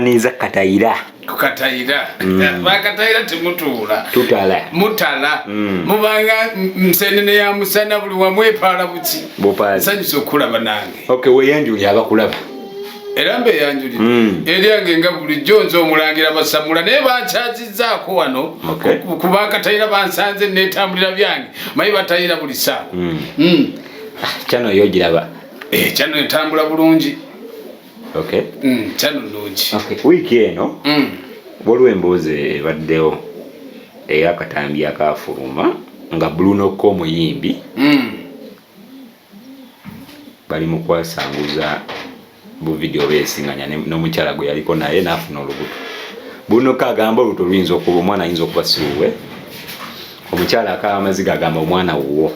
Niza Katayira. Kukatayira. Bakatayira temutuula. Tutala. Mutala. Mubanga nsenene ya musana buli wamu epaala buki. Bupaali. Nsanyusa okulaba nange. Okay, weeyanjulire abakulaba. Era mbeeyanjulire. Eryange nga bulijjo nze omulangira Basamula naye bankyazizzaako wano. Okay. Ku bakatayira bansanze neetambulira byange. Manyi batayira buli ssaawa. Ah, channel yo giraba. Channel etambula bulungi. Okay. Channel nnungi. Okay. Wiiki eno waliwo emboozi ebaddewo ey'akatambi akaafuluma nga Bruno K omuyimbi bali mu kwasanguza bu video beesinganya n'omukyala gwe yaliko naye n'afuna olubuto. Bruno K agamba olubuto luyinza okuba omwana ayinza okuba si wuwe. Omukyala akaaba amaziga agamba omwana wuwo.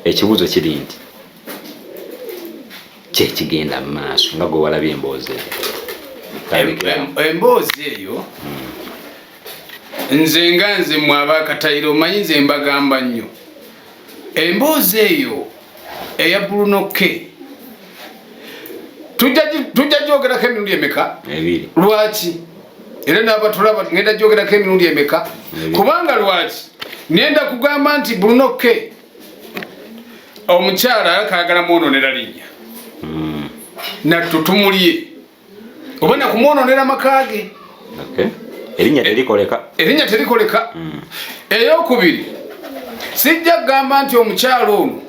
Ekibuuzo kiri nti ki ekigenda mu maaso nga gwe walabye emboozi eyo? Emboozi eyo nze nga nze mmwe abakatayiro omanyi nze mbagamba nnyo. Emboozi eyo eya Bruno K tujja gyogerako emirundi emeka? Ebiri. Lwaki? Era n'abatulaba ngenda gyogerako emirundi emeka? Ebiri. Kubanga lwaki? Ngenda kugamba nti Bruno K omukyala akagala mwononera linnya. Nattutumulye oba nakumwononera maka ge. Okay. Erinnya terikoleka. Erinnya terikoleka. Eyokubiri, sijja kugamba nti omukyala ono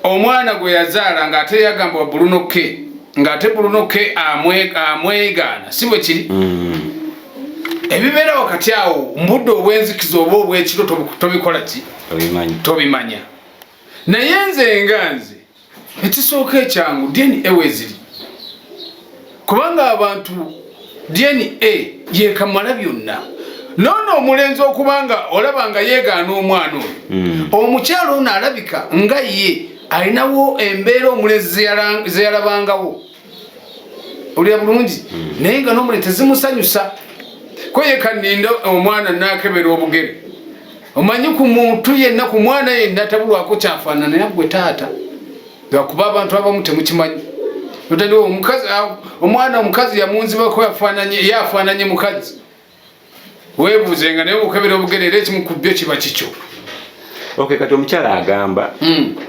omwana gwe yazaala ng'ate yagamba wa Bruno K, ng'ate Bruno K amwegaana, si bwe kiri? Ebibeera wakati awo mbudde obw'enzikiza oba obw'ekiro tobikola ki? Tobimanya. Tobimanya. Naye nze nga nze ekisooka ekyangu DNA weeziri, kubanga abantu DNA yekamala byonna. Noono omulenzi okubanga olaba nga yeegaana omwana oyo, omukyala ono alabika nga ye alinawo embeera omulenzi ze yalabangawo. Olira bulungi, naye nga n'omulenzi tezimusanyusa. Ko ye kaninda omwana n'akebera obugere. Omanyi ku muntu yenna, ku mwana yenna tabulwako kyafaanana, naye gwe taata. Lwakuba abantu abamu temukimanyi. Otandika omukazi, omwana omukazi yamunzibako yafaananye mukazi. Weebuuze nga naye okukebera obugere era ekimu ku byo kiba kikyo. Okay, kati omukyala agamba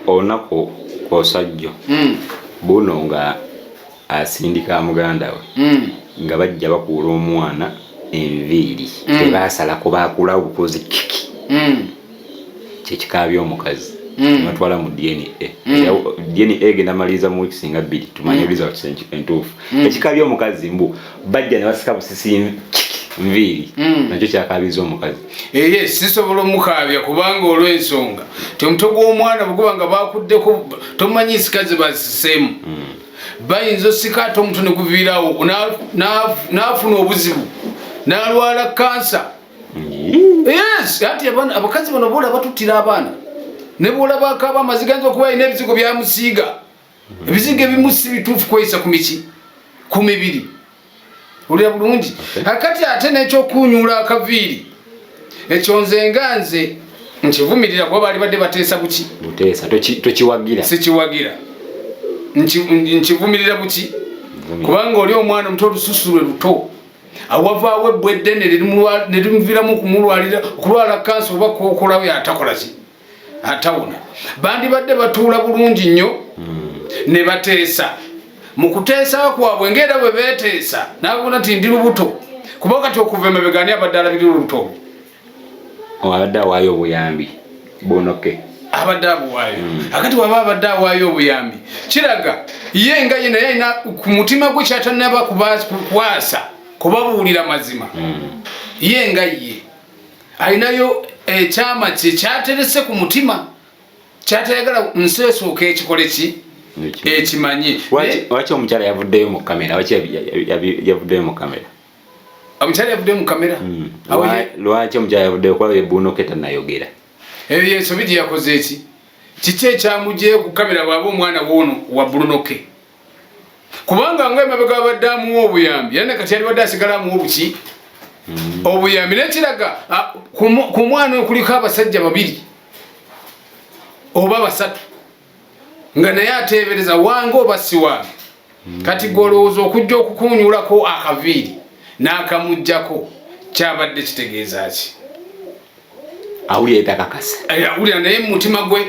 olunaku kw'osajjo buno nga asindika muganda we nga bajja bakuula omwana enviiri tebaasalako, baakula obukozi kiki kyekikaabya omukazi. Batwala mu DNA. Era DNA egenda maliriza mu weeks nga 2 tumanye results entuufu. Ekikaabya omukazi mbu bajja ne basika busisi nviiri, nakyo kyakaabiza omukazi. Eye sisobola omukaabya kubanga olw'ensonga ti omutwe gw'omwana bwe guba nga bakuddeko tomanyi nsika ze basiseemu. Bayinza osika ate omutwe ne guviirawo n'afuna obuzibu n'alwala kansa. Yes, ati abakazi bano bola batuttira abaana ne bw'olaba akaaba amaziga ayinza okuba alina ebizigo byamusiiga. Ebizigo ebimu si bituufu kweyisa ku miki, ku mibiri. Olira bulungi. Akati ate n'ekyokunyuula akaviiri ekyo nze nga nze nkivumirira kuba baali badde bateesa buki? Buteesa, tokiwagira. Sikiwagira. Nkivumirira buki? Vumira. Kubanga oli omwana omuto olususu lwe luto. Awavaawo ebbwa eddene ne limuviiramu okulwala kansa oba kookolawo atakola ki? Atawona. Bandibadde batuula bulungi nnyo ne bateesa. Mu kuteesa kwabwe ng'era bwe beeteesa n'abona nti ndi lubuto. Kuba kati okuva emabega ani abadde alabirira olubuto olwo? Abadde awaayo obuyambi bunoke. Abadde abuwaayo. Akati bw'aba abadde awaayo obuyambi kiraga ye nga ye naye alina ku mutima gwe kyatannaba kukwasa kubabuulira mazima. Ye nga ye alinayo ekyama kye kyaterese ku mutima kyatayagala nsi esooka ekikole ki? Ekimanye. Lwaki omukyala yavuddeyo mu kamera? Lwaki yavuddeyo mu kamera? Omukyala yavuddeyo mu kamera? Awo ye- Lwaki omukyala yavuddeyo? Kuba ye Bruno K tannayogera. Eyo y'ensobi gye yakoze eki? Kiki ekyamuggyeyo ku kamera bw'aba omwana w'ono wa Bruno K? Kubanga nga emabega abadde amuwa obuyambi, era ne kati yalibadde asigala amuwa obuki? Obuyambi. Naye kiraga, ku mwana oyo kuliko abasajja babiri oba basatu nga naye ateebereza wange oba si wange. Kati gwe olowooza okujja okukunyulako akaviiri n'akamuggyako kyabadde kitegeeza ki? Awulira etakakasa. Eh, awulira naye mu mutima gwe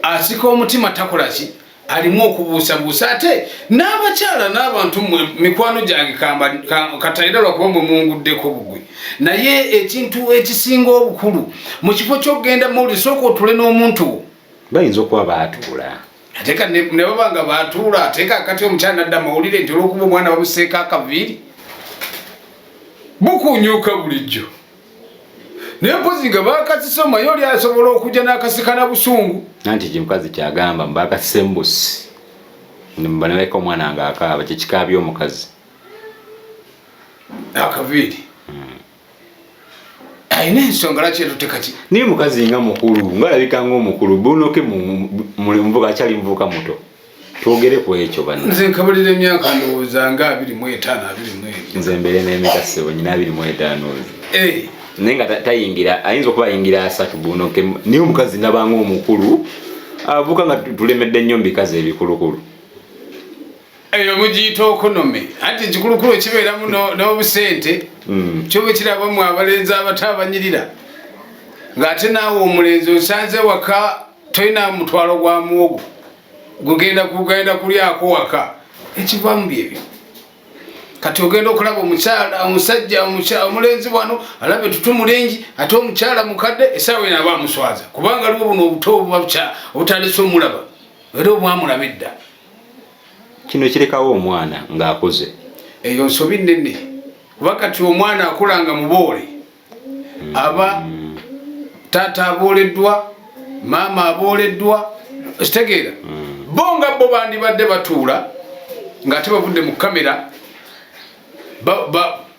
asika omutima takola ki, alimu okubuusabuusa. Ate n'abakyala n'abantu mmwe mikwano gyange katayira lwakuba mwe munguddeko bugwe, naye ekintu ekisinga obukulu mu kifo ky'okugenda mawulire sooka otule n'omuntu wo. Bayinza okuba baatuula ate ka ne baba nga baatuula, ate kakati omukyala nadda mawulire nti olwokuba omwana bamuseeko akaviiri bukunyuka bulijjo, naye mpozi nga bakasise omanyi oli asobola okujja n'akasikana busungu. Anti kimukazi kyagamba mbakasise mbusi banaleka omwana nga akaaba, kyekikaabya omukazi akaviiri. Alina ensonga lwaki yatutekaki. Naye mukazi nga mukulu, ngaalabika ngaomukulu bunoke muvuka akyali muvuka muto, twogere ku ekyo banna. Nze nkabalira emyaka ndowooza nga 25, 24. Nze mbeere n'emeka ssebo nyina 25. Eh. Naye nga tayingira, ayinza okuba ayingira 30 bunoke, naye omukazi nabanga omukulu avuka nga tulemedde nnyo mu bikazi ebikulukulu. Eyo mugiyita okonome, anti ekikulukulu kibeeramu n'obusente. Kyoba kirabamu abalenzi abato abanyirira, ng'ate naawe omulenzi osanze waka tolina mutwalo gwa muwogo gugenda kugenda kulyako waka, ekivaamu byebyo. Kati ogenda okulaba omukyala omusajja omulenzi wano alaba etutumu lingi, ate omukyala mukadde esaawa eno aba amuswaza, kubanga aliwo buno obuto obuba obutandise omulaba era obwamulaba edda. Kino kirekawo omwana ng'akuze. Eyo nsobi nnene, kuba kati omwana akula nga muboole, aba taata abooleddwa, maama abooleddwa, kitegeera bo nga bo bandibadde batuula ng'ate bavudde mu kamera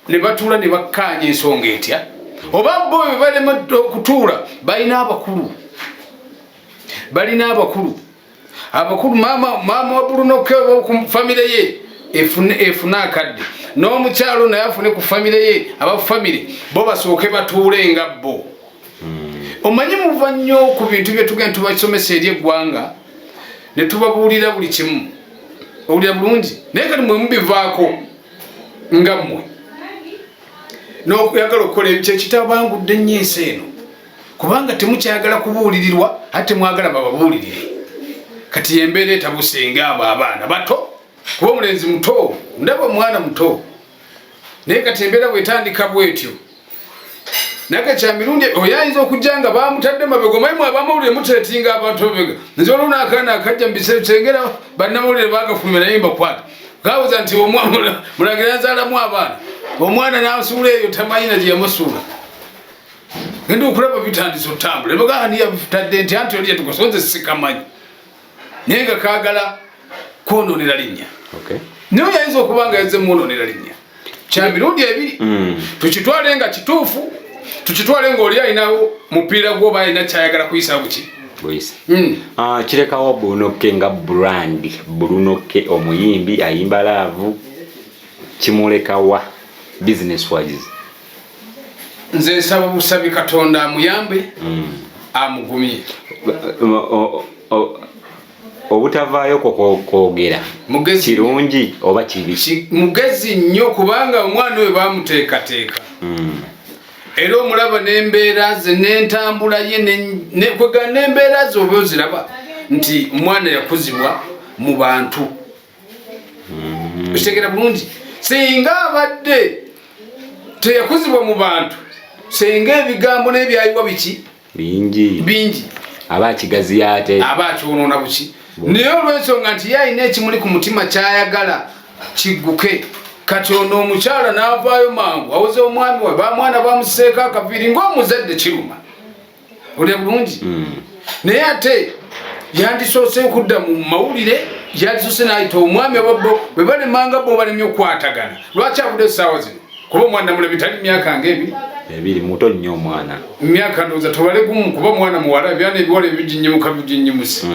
ne batuula ne bakkaanya ensonga etya, oba bo bwe balema okutuula balina abakulu, balina abakulu abakulu maama wa Bruno K ku famire ye efune akadde, n'omukyalo naye afune ku famire ye, aba famire bo basooke batuule nga bo. Omanyi muva nnyo ku bintu bye tugenda tubasomesa eri eggwanga ne tubabuulira buli kimu, owulira bulungi, naye kati mwe mubivaako nga mmwe n'okuyagala okukola ebyo kyekitabangudde nnyo ensi eno, kubanga temukyayagala kubuulirirwa ate temwagala bababuulirire. Kati embeera etabusenga abo abaana bato, kuba omulenzi muto, ndaba omwana muto, naye kati embeera bwetandika bwetyo naye kya mirundi oyo ayinza okujja nga bamutadde mabega. Omanyi mwe abamawulire muteetinga abantu mabega. Nze olwo n'akaana akajja mu bisengera bannamawulire bagafulumya naye mbakwata gabuza nti mulangira nzaalamu abaana, omwana n'asuula eyo tamanyi na gye yamusuula. Ngenda okulaba bitandise otambula ebagaa niyabitadde nti anti oli yatukosa, nze sikamanyi, naye nga kaagala kwonoonera linnya. Naye oyo ayinza okuba nga yazze mwonoonera linnya kya mirundi ebiri. Tukitwale nga kituufu, tukitwale nga oli alinawo mupiira gwoba alina kyayagala kuyisa buki. Buyisa. Kirekawo Bruno K nga brand, Bruno K omuyimbi ayimba love, kimulekawa business wise? Nze nsaba busabi Katonda amuyambe, amugumye. Obutavaayo kwogera kirungi oba kibi? Mugezi nnyo, kubanga omwana oyo bamuteekateeka era omulaba n'embeera ze n'entambula ye kwega n'embeera ze oba oziraba nti omwana yakuzibwa mu bantu. Okitegeera bulungi, singa abadde teyakuzibwa mu bantu, singa ebigambo n'ebyayiwa biki bingi bingi. Aba akigaziya ate aba akyonoona buki, naye olw'ensonga nti ye alina ekimuli ku mutima kyayagala kigguke, kati ono omukyala n'avaayo mangu awoze omwami we bamwana bamuseeko akaviiri, ng'omuzadde kiruma, olya bulungi. Naye ate yandisoose okudda mu mawulire, yandisoose n'ayita omwami oba bo bwe balemanga bo balemye okukwatagana, lwaki avudde essaawa zino? Kuba omwana mulabi tali myaka ng'ebiri. Ebiri, muto nnyo omwana. Myaka ndowooza tubale gumu, kuba mwana muwala, ebyana ebiwala ebijinyimuka bijinyimuse.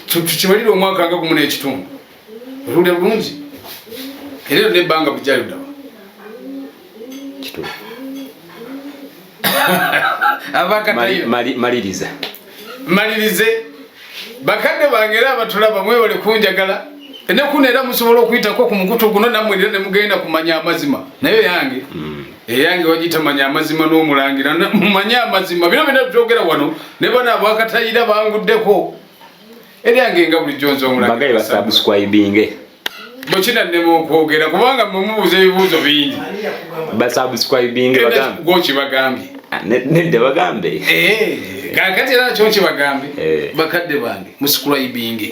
Tukibalire omwaka nga gumu n'ekitundu, otulya bulungi, era eryo nebbanga bujayo ddaba. Kituufu. Abakatayo. Maliriza. Malirize, bakadde bange era abatulaba, mwewale kunjagala. Enekuno era musobola okuyitako ku mukutu guno nammwe era ne mugenda kumanya amazima. Naye yange eyange wagiyita manya amazima n'omulangira. Mumanye amazima. Bino byonna byogera wano ne bano abakatayira banguddeko. Eryange nga bulijjo nze omulangira. Bagaye basubscribinge. Bwekina nnema okwogera kubanga mwe mubuuza ebibuuzo bingi. Basubscribinge bagambe. Gwo kibagambye. Ah, nedda bagambe. Kaakati era nakyo kibagambe. Bakadde bange musubscribinge.